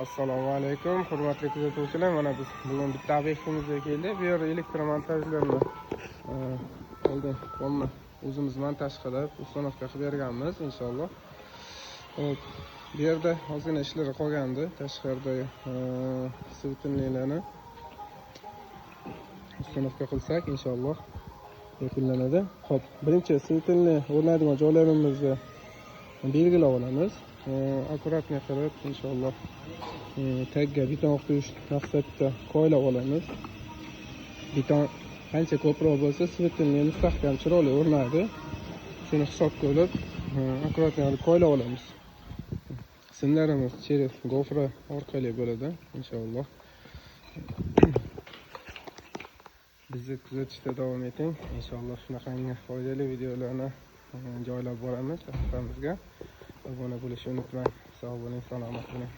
Assalomu alaykum, hurmatli kuzatuvchilar. Mana biz bugun bitta obyektimizga keldik. Bu yerda elektromontajlarni oldin polni o'zimiz montaj qilib, установка qilib berganmiz inshaalloh. Hop, bu yerda ozgina ishlar qolgandi. Tashqarida светильник larni установка qilsak, inshaalloh yakunlanadi. Xo'p, birinchi светильник o'rnaydigan joylarimizni belgilab olamiz. Аккуратный qilib, inshaalloh, tagga beton quyish maqsadida koylab olamiz. Beton qancha ko'proq bo'lsa, светильник mustahkam, chiroyli o'rnaydi. Shuni hisobga olib, аккуратный qilib koylab olamiz. Simlarimiz через gofra orqali bo'ladi, inshaalloh. Bizni kuzatishda davom eting. Inshaalloh, shunaqangi foydali videolarni joylab boramiz sahifamizga. Obuna bo'lishni unutmang. Sog' bo'ling, salomat bo'ling.